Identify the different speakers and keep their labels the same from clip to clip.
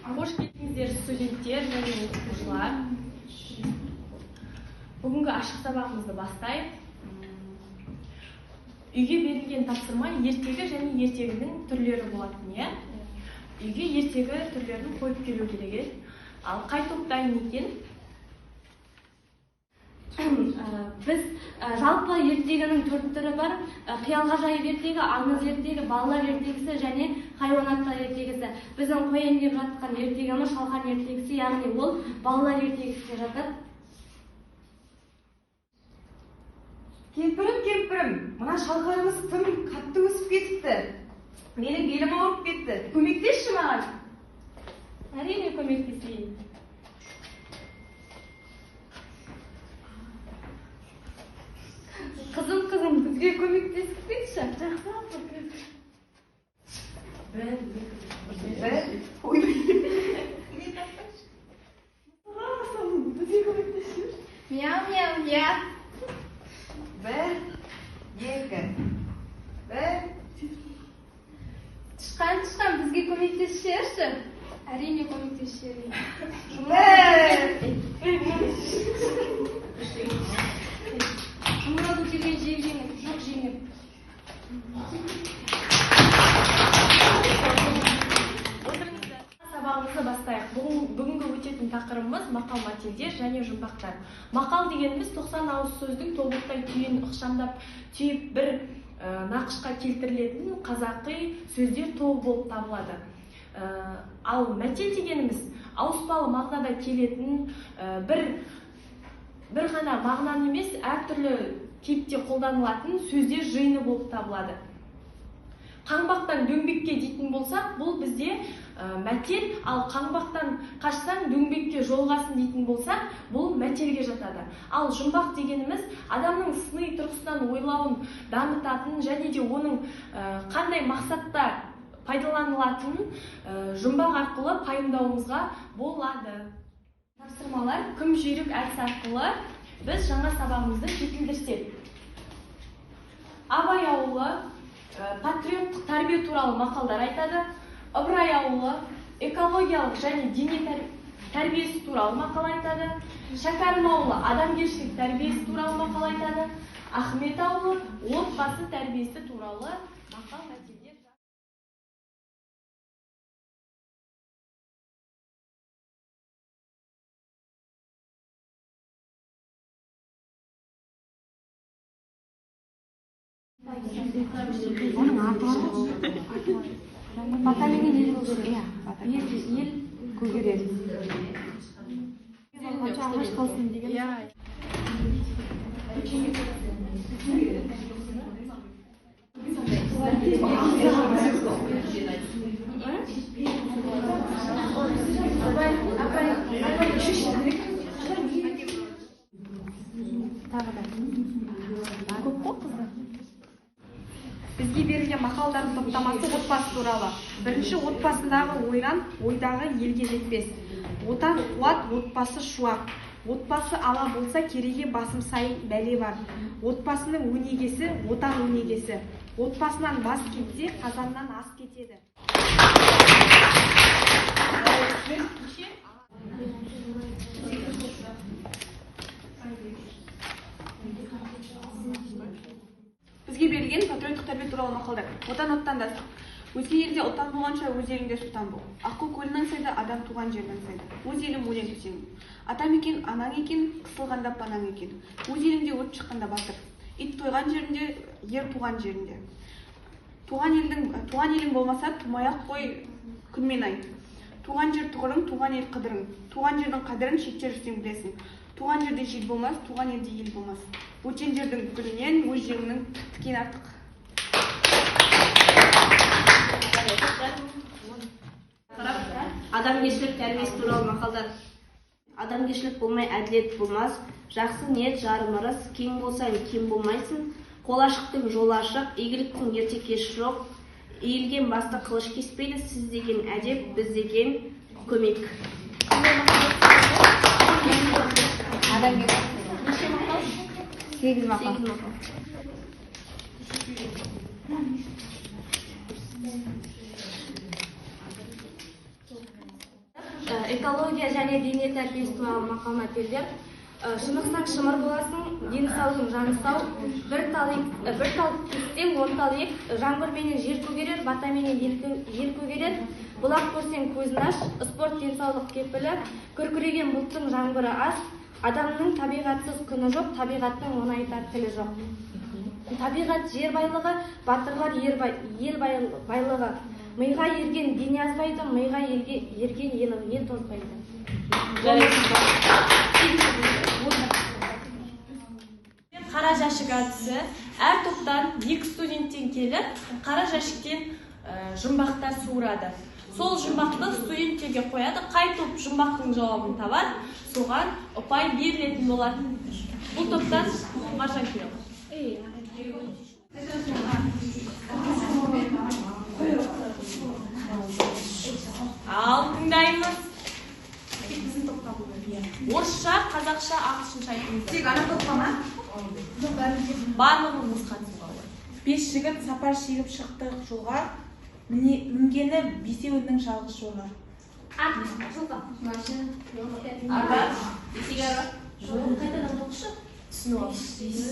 Speaker 1: Қош келдіңіздер, студенттер және оқытушылар. Бүгінгі ашық сабағымызды бастайық. Үйге берілген тапсырма ертегі және ертегінің түрлері болатын, иә? Үйге ертегі түрлерін қойып келу керек еді. Ал қай топ дайын екен?
Speaker 2: Біз жалпы ертегінің төрт түрі бар. Қиял ғажайып ертегі, аңыз ертегі, балалар ертегісі және хайуанаттар ертегісі. Біздің қояйын деп жатқан ертегіміз Шалқан ертегісі, яғни ол балалар ертегісіне жатады.
Speaker 3: Кемпірім, кемпірім, мына шалқарымыз тым қатты өсіп кетіпті. Менің белім ауырып кетті. Көмектесші маған.
Speaker 1: Әрине көмектесейін.
Speaker 2: Қызым, қызым, бізге көмектесіп кетші.
Speaker 1: Жақсы, бір, екі,
Speaker 3: Бір. Ой.
Speaker 1: Бізге көмектесші.
Speaker 4: Мяу, мяу, мяу.
Speaker 3: Бір, екі, бір.
Speaker 4: Тышқан, тышқан, бізге көмектесіп жіберші. Әрине көмектесіп жіберейін.
Speaker 3: Бір.
Speaker 2: Жұмыра көтерген жел жеңіп, жоқ жеңіп.
Speaker 1: Отырыңыздар. Сабағымызды бастайық. Бүгінгі өтетін тақырыбымыз мақал мәтелдер және жұмбақтар. Мақал дегеніміз 90 ауыз сөздің тобықтай түйін ықшамдап түйіп бір нақышқа келтірілетін қазақи сөздер тобы болып табылады. Ал мәтел дегеніміз ауыспалы мағынада келетін, бір ғана мағынаны емес, әртүрлі кейіпте қолданылатын сөздер жиыны болып табылады. Қаңбақтан дөңбекке дейтін болсақ, бұл бізде мәтел, ал қаңбақтан қашсаң дөңбекке жолығасың дейтін болсақ, бұл мәтелге жатады. Ал жұмбақ дегеніміз адамның сыни тұрғысынан ойлауын дамытатын және де оның қандай мақсатта пайдаланылатынын жұмбақ арқылы пайымдауымызға болады. Тапсырмалар кім жүйрік әдісі арқылы біз жаңа сабағымызды жетілдірсек. Абай ауылы патриоттық тәрбие туралы мақалдар айтады. Ыбырай ауылы экологиялық және дене тәрбиесі туралы мақал айтады. Шәкәрім ауылы адамгершілік тәрбиесі туралы мақал айтады. Ахмет ауылы отбасы тәрбиесі туралы мақал мәтелдер.
Speaker 2: Оның аты бар ғой. Батаменен ел көгереді. Ел көгереді. Ағаш қалсын деген. Тағы да. Көп қой қыздар.
Speaker 5: Бізге берілген мақалдардың топтамасы отбасы туралы. Бірінші, отбасындағы ойран ойдағы елге жетпес. Отан қуат, отбасы шуақ. Отбасы ала болса кереге басым сайын бәле бар. Отбасының өнегесі, отан өнегесі. Отбасынан бас кетсе, қазаннан ас кетеді.
Speaker 6: Бізге берілген патриоттық тәрбие туралы мақалдар. Отан оттан да ыстық. Өзге елде ұлтан болғанша өз еліңде сұлтан бол. Аққу көлін аңсайды, адам туған жерін аңсайды. Өз елім өлең төсегім. Атам екен, анаң екен, қысылғанда панаң екен. Өз еліңде өрт шыққанда батыр. Ит тойған жерінде, ер туған жерінде. Туған елің болмаса, тумай-ақ қой күн мен ай. Туған жер тұғырың, туған ел қыдырың. Туған жердің қадірін шетте жүрсең білесің. Туған жерде жел болмас, туған елде ел болмас. Бөтен жердің гүлінен өз жеріңнің тікені артық.
Speaker 7: Адамгершілік тәрбиесі туралы мақалдар. Адамгершілік болмай әділет болмас. Жақсы ниет жарым ырыс. Кең болсаң кем болмайсың. Қол ашықтың жолы ашық. Игіліктің ерте кеші жоқ. Иілген басты қылыш кеспейді. Сіз деген әдеп, біз деген көмек.
Speaker 1: Неше мақал?
Speaker 3: 8 мақал.
Speaker 7: 8 мақал.
Speaker 2: Экология және дене тәрбиесі туралы мақал-мәтелдер. Шынықсаң шымыр боласың, дені саудың жаны сау. Бір тал кессең, он тал ек. Жаңбырменен жер көгерер, батаменен ел көгерер. Бұлақ көрсең көзін аш, спорт денсаулық кепілі. Күркіреген бұлттың жаңбыры аз. Адамның табиғатсыз күні жоқ, табиғаттың оны айтар тілі жоқ. Табиғат жер байлығы, батырлар ел байлығы. Миға ерген дене азбайды, миға ерген ел тозбайды.
Speaker 1: Қара жәшік әдісі. Әр топтан 2 студенттен келіп, қара жәшіктен жұмбақтар суырады. Сол жұмбақты студенттерге қояды. Қай топ жұмбақтың жауабын табады, соған ұпай берілетін болады. Бұл топтан Маржан келеді. Ал тыңдаймыз. Орысша, қазақша, ағылшынша айтыңыздар.
Speaker 3: Тек ана топқа ма?
Speaker 1: Барлығымыз қатысуға болады.
Speaker 8: 5 жігіт сапар шегіп шықты жолға, мінгені бесеуінің жалғыз жолы.
Speaker 2: Ат, жылқы.
Speaker 1: Арба, жоқ, қайтадан оқышы. Түсініп ал.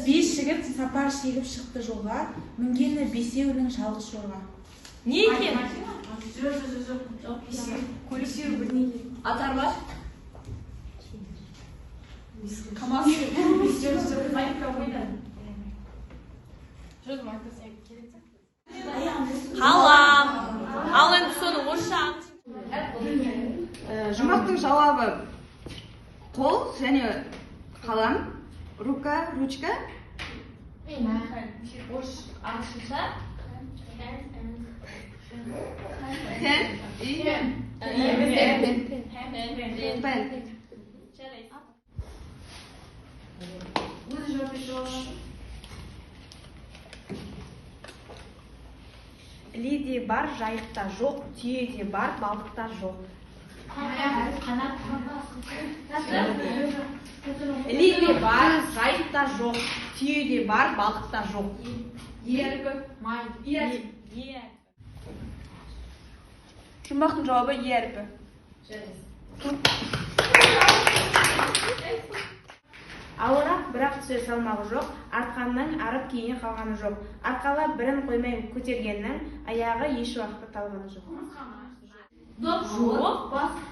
Speaker 8: 5 жігіт сапар шегіп шықты жолға, мінгені бесеуінің жалғыз жолға.
Speaker 1: Не екен? Ат арба? Камаз. Қалам. Ал енді соны орысша.
Speaker 3: Жұмбақтың жауабы қол және қалам, рука, ручка.
Speaker 1: Ағылшынша.
Speaker 3: Pen и пен.
Speaker 5: Іле де бар, жайықта жоқ, түйе де бар, балықта жоқ. Іле де бар, жайықта жоқ, түйе де бар, балықта жоқ.
Speaker 1: Е.
Speaker 6: Жұмбақтың жауабы Е әрпі.
Speaker 8: Ауырақ бірақ түсер салмағы жоқ, артқанның арып кейінге қалғаны жоқ. Арқалап бірін қоймай көтергеннің аяғы еш уақытта талғаны жоқ.
Speaker 1: Жоқ.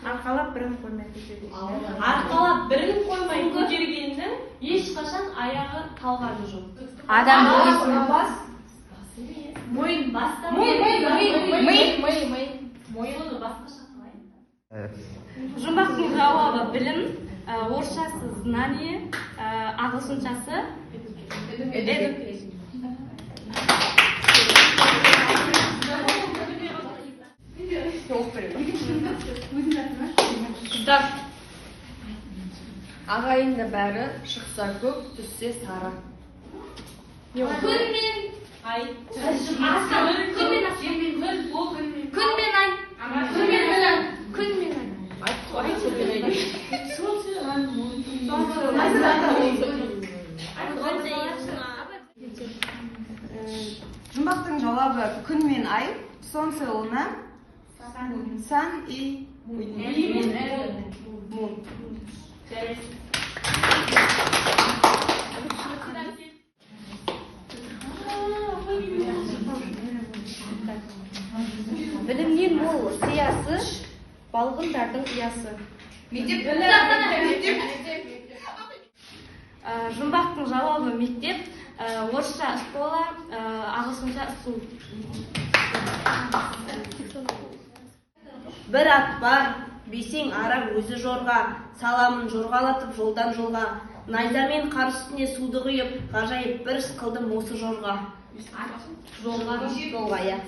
Speaker 8: Арқалап бірін қоймай көтергеннің.
Speaker 1: Арқалап бірін қоймай көтергеннің ешқашан аяғы талғаны жоқ.
Speaker 4: Адам
Speaker 1: бас. Мойын баста.
Speaker 4: Ми.
Speaker 1: Мойыны басқаша қалай?
Speaker 2: Жұмбақтың жауабы білім, орысшасы знание, ағылшыншасы education.
Speaker 4: Қыздар. Ағайынды бәрі шықса көк, түссе сары.
Speaker 2: Күн мен
Speaker 1: ай.
Speaker 2: Күн мен күн мен ай. Күн мен ай. Күн мен ай.
Speaker 3: Жұмбақтың жауабы күн мен ай, солнце, луна, сан и мун.
Speaker 2: Білімнен мол сиясы, балғындардың ұясы.
Speaker 3: Мектеп.
Speaker 2: Жұмбақтың жауабы мектеп, орысша школа, ағылшынша school.
Speaker 7: Бір ат бар, бесең арам өзі жорға, саламын жорғалатып жолдан жолға. Найзамен қар үстіне суды құйып, ғажайып бір іс қылдым осы жорға. Жолға, жолға, иә.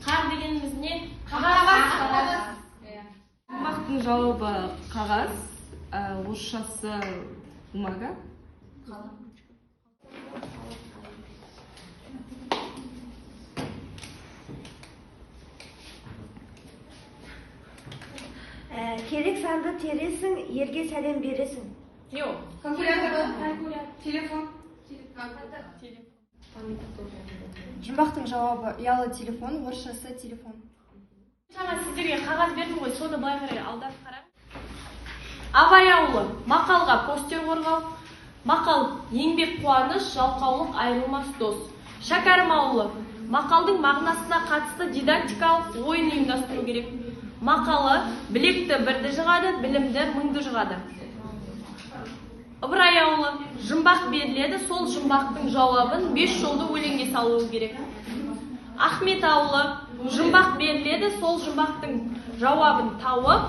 Speaker 1: Қар дегеніміз не?
Speaker 5: Қағаз.
Speaker 3: Жұмбақтың жауабы қағаз, орысшасы бумага.
Speaker 7: Керек санды тересің, ерге сәлем бересің.
Speaker 1: Не ол?
Speaker 6: Калькулятор. Телефон.
Speaker 4: Жұмбақтың жауабы ұялы телефон, орысшасы телефон.
Speaker 1: Жаңа сіздерге қағаз бердім ғой, соны былай қарай аударып қараңыз. Абай ауылы. Мақалға постер қорғау. Мақал еңбек қуаныш, жалқаулық айырылмас дос. Шәкәрім ауылы. Мақалдың мағынасына қатысты дидактикалық ойын ұйымдастыру керек. Мақалы білекті бірді жығады, білімді мыңды жығады. Ыбырай ауылы. Жұмбақ беріледі, сол жұмбақтың жауабын 5 жолды өлеңге салуы керек. Ахмет ауылы. Жұмбақ беріледі, сол жұмбақтың жауабын тауып,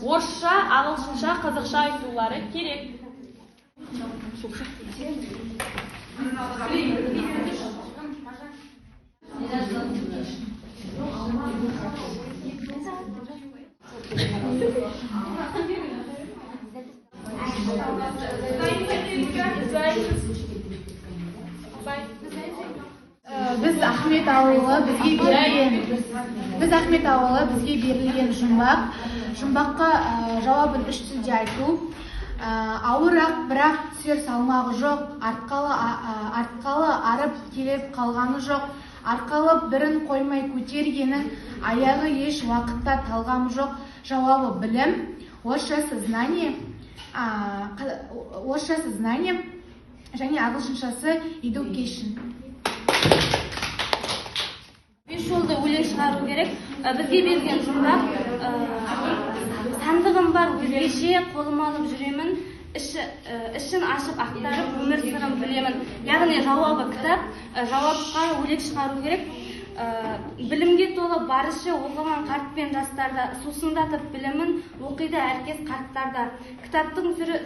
Speaker 1: орысша, ағылшынша, қазақша айтулары керек.
Speaker 8: Біз Ахмет ауылы бізге берілген жұмбақ. Жұмбаққа жауабын 3 тілде айту. Ауырақ бірақ түсер салмағы жоқ, артқалы арып келіп қалғаны жоқ, арқалып бірін қоймай көтергенін, аяғы еш уақытта талғамы жоқ. Жауабы білім, орысшасы знание, және ағылшыншасы education.
Speaker 2: 5 жолды өлең шығару керек. Бізге берген жұмбақ. Сандығым бар өзгеше, қолыма алып жүремін, ішін ашып ақтарып, өмір сырын білемін. Яғни жауабы кітап, жауапқа өлең шығару керек. Білімге толы барышы оқыған қарт пен жастарда, сусындатып білімін оқиды әркез қарттарда. Кітаптың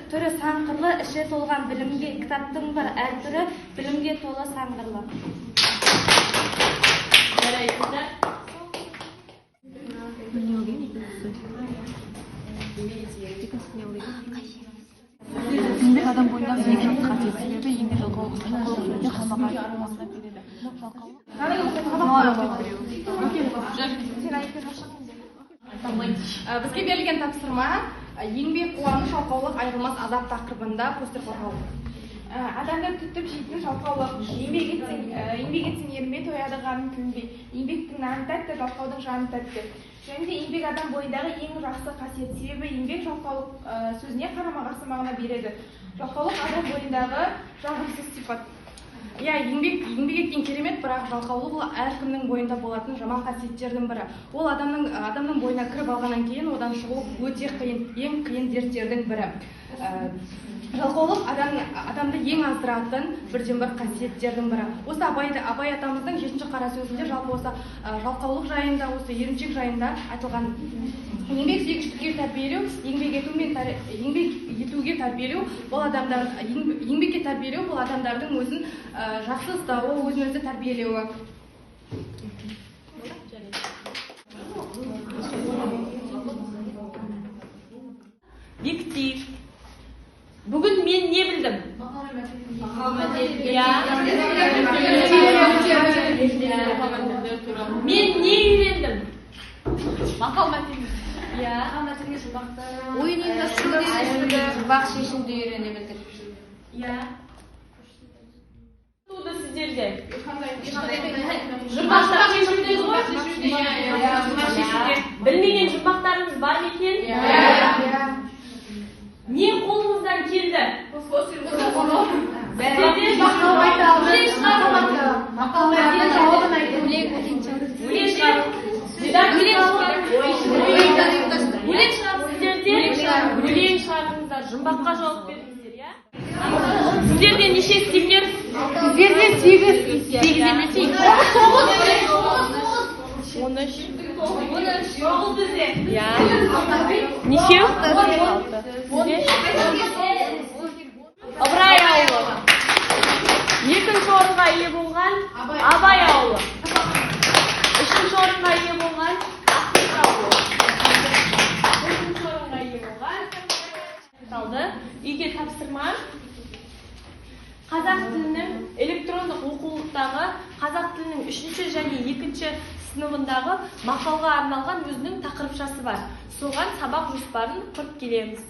Speaker 2: түрі сан қырлы, іші толған білімге, кітаптың бір әр түрі білімге толы сан қырлы.
Speaker 6: Еңбек адам бойындағы ең жақсы қасиет, себебі еңбек жалқаулық сөзіне қарама-қарсы мағына береді.
Speaker 5: Бізге берілген тапсырма еңбек қуаныш, жалқаулық айырылмас азап тақырыбында постер қорғау.
Speaker 8: Адамды түтіп жейтін жалқаулық. Еңбек етсең ерінбей, тояды қарның тілінбей. Еңбектің наны тәтті, жалқаудың жаны тәтті. Және де еңбек адам бойындағы ең жақсы қасиет, себебі еңбек жалқаулық сөзіне қарама-қарсы мағына береді. Жалқаулық адам бойындағы жағымсыз сипат.
Speaker 5: Иә, еңбек еткен керемет, бірақ жалқаулық ол әркімнің бойында болатын жаман қасиеттердің бірі. Ол адамның бойына кіріп алғаннан кейін одан шығу өте қиын, ең қиын дерттердің бірі. Жалқаулық адамды ең аздыратын бірден-бір қасиеттердің бірі. Осы Абай атамыздың 7-ші қара сөзінде жалпы осы жалқаулық жайында, осы еріншек жайында айтылған. Еңбек сүйгіштікке тәрбиелеу, еңбек етуге тәрбиелеу, бұл адамдар еңбекке тәрбиелеу, бұл адамдардың өзін жақсы ұстауы, өзін өзі тәрбиелеуі.
Speaker 1: Бектиев. Бүгін мен не білдім? Мен не үйрендім? Мақал мәтел. Мақал мәтелге жұмбақты.
Speaker 4: Ойын ұйымдастыру жұмбақ шешімді үйрене білдік.
Speaker 1: Туды сіздерде. Жұмбақтар шешімдіңіз ғой? Білмеген жұмбақтарыңыз бар ма екен? Не қолыңыздан келді? Өлең шығарып сіздерде, өлең шығарыңыздар, жұмбаққа жауап беріңіздер, иә? Сіздерде неше стикер?
Speaker 8: Сіздерде 8.
Speaker 1: 8 емес, 9. 13. 9 бізде. Иә. Нешеу? Ыбырай ауылы. Екінші орынға ие болған Абай ауылы. Үшінші орынға ие болған Ахмет ауылы. Төртінші орынға ие болған Талды. Үйге тапсырма. Қазақ тілінің электрондық оқулықтағы қазақ тілінің 3-ші және 2-ші сыныбындағы мақалға арналған өзінің тақырыпшасы бар. Соған сабақ жоспарын құрып келеміз.